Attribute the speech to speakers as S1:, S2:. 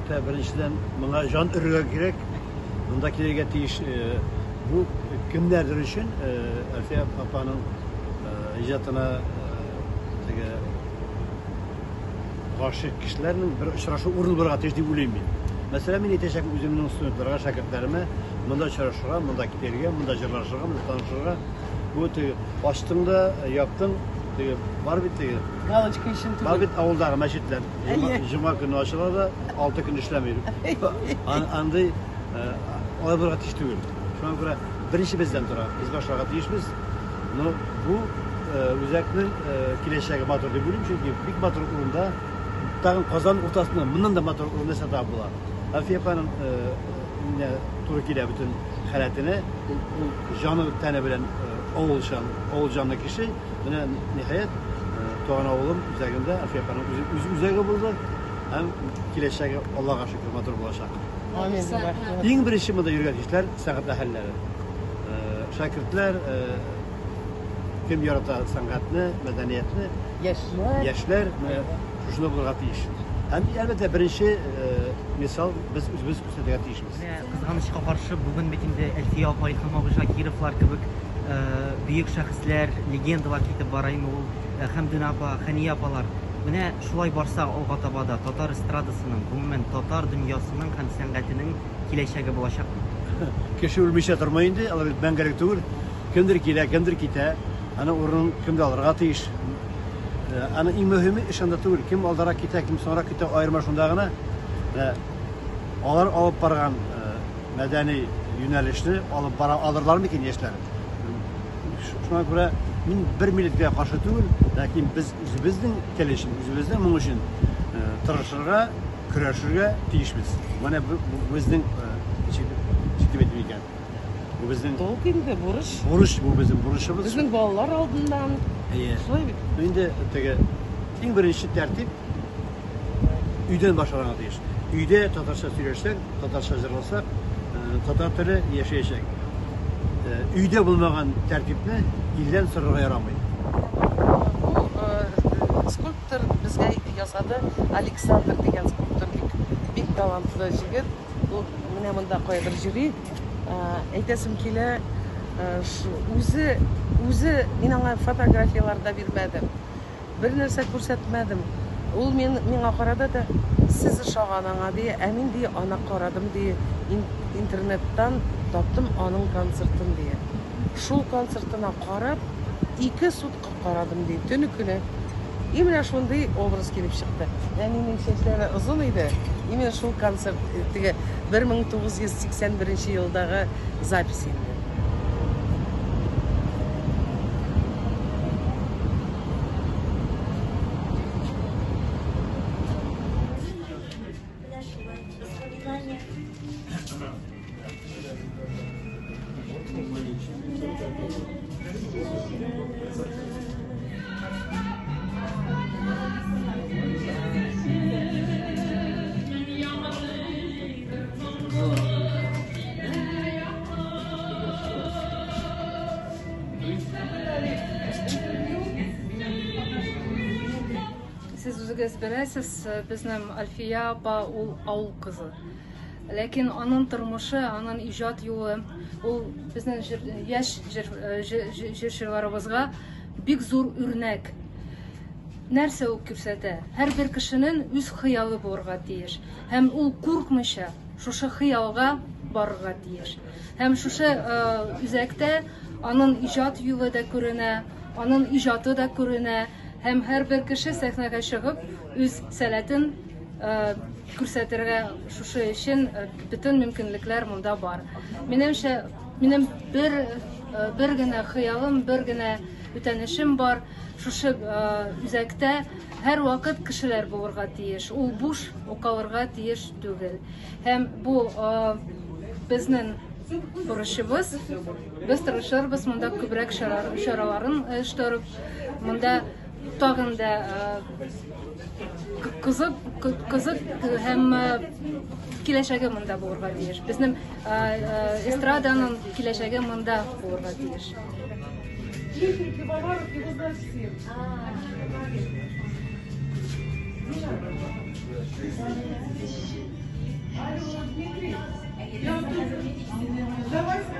S1: Әлбәттә, беренчедән, моңа җан өрергә кирәк. Монда килергә тиеш бу кемнәрдер өчен Әлфия апаның иҗатына теге гашыйк кешеләрнең бер очрашу урыны булырга тиеш дип уйлыйм мин. Мәсәлән, мин әйтәчәкмен үземнең студентларга, шәкертләремә, монда очрашырга, монда килергә, монда җырлашырга, монда танышырга. Бу теге ачтың да, яптың, теге бар бит теге.
S2: Галочка өчен түгел.
S1: Бар бит авылдагы мәчетләр. Җомга көне ачыла да, 6 көн эшләми. Андый алай булырга тиеш түгел. Шуңа күрә беренче бездән тора. Без башларга тиешбез. Но бу үзәкнең киләчәге матур дип уйлыйм, чөнки бик матур урында, тагын Казан уртасында моннан да матур урын нәрсә табып була. Әлфия апаның менә туры килә бөтен халәтенә. Ул җаны тәне белән авылчан, авыл җанлы кеше. Менә ниһаять туган авылым үзәгендә Әлфия апаның үз үзәге булды һәм киләчәге Аллага шөкер матур булачак.
S2: Амин. Рәхмәт.
S1: Иң беренче монда йөргән кешеләр сәнгать әһелләре. Шәкертләр, кем ярата сәнгатьне, мәдәниятне,
S2: яшьләр,
S1: яшьләр менә шушында булырга тиеш. Һәм әлбәттә беренче мисал без үзебез күрсәтергә тиешбез.
S3: Менә кызганычка каршы бүген бит инде Әлфия апа, Илһам абый Шакировлар кебек бөек шәхесләр, легендалар китеп бара инде ул Хәмдүнә апа, Хәния апалар. Менә шулай барса алга таба да татар эстрадасының, гомумән татар дөньясының һәм сәнгатенең киләчәге булачак бит.
S1: Кеше үлмичә тормый инде, алар бит мәңгелек түгел. Кемдер килә, кемдер китә. Аның урынын кемдер алырга тиеш. Аның иң мөһиме эш анда түгел. Кем алдарак китә, кем соңрак китә, аерма шунда гына. Менә алар алып барган мәдәни юнәлешне алып бара алырлар микән яшьләр? Шуңа күрә мин бер милләткә каршы түгел, ләкин без үзебезнең тел өчен, үзебезнең моң өчен тырышырга, көрәшергә тиешбез. Менә бу безнең ничек дип әйтим икән? Бу безнең
S2: долг инде, бурыч.
S1: Бурыч, бу безнең бурычыбыз.
S2: Безнең балалар алдыннан.
S1: Әйе.
S2: Шулай бит.
S1: Инде теге иң беренче тәртип өйдән башланырга тиеш. Өйдә татарча сөйләшсәк, татарча җырласак, татар теле яшәячәк. Өйдә булмаган тәртипне илдән сорарга ярамый.
S2: Бу скульптор безгә ясады. Александр дигән скульптор бик, бик талантлы җегет. Ул менә монда каядыр йөри. Әйтәсем килә, үзе, үзе мин аңа фотографияләр дә бирмәдем. Бер нәрсә күрсәтмәдем. Ул мин, миңа карады да, сез ошаган аңа, ди, ә мин, ди, ана карадым, ди, интернеттан таптым аның концертын, ди. Шул концертына карап, ике сутка карадым, ди, төне көне. И менә шундый образ килеп чыкты. Әнинең чәчләре озын иде. Именно шул концерт, теге 1981 елдагы запись инде.
S4: Сез үзегез беләсез, безнең Альфия апа ул авыл кызы. Ләкин аның тормышы, аның иҗат юлы, ул безнең яшь җырчыларыбызга бик зур үрнәк. Нәрсә ул күрсәтә? Һәрбер кешенең үз хыялы булырга тиеш. Һәм ул куркмыйча шушы хыялга барырга тиеш. Һәм шушы үзәктә аның иҗат юлы да күренә, аның иҗаты да күренә. Һәм һәрбер кеше сәхнәгә чыгып, үз сәләтен күрсәтергә шушы өчен бөтен мөмкинлекләр монда бар. Минемчә, минем бер бер генә хыялым, бер генә үтенечем бар. Шушы үзәктә һәрвакыт кешеләр булырга тиеш. Ул буш калырга тиеш түгел. Һәм бу безнең бурычыбыз. Без тырышырбыз монда күбрәк чараларын оештырып, монда тагын да кызык, кызык һәм киләчәге монда булырга тиеш. Безнең эстраданың киләчәге монда булырга тиеш.
S2: Дмитрий Пивоваров его знают все. Алло, Дмитрий. Я тут. Давай.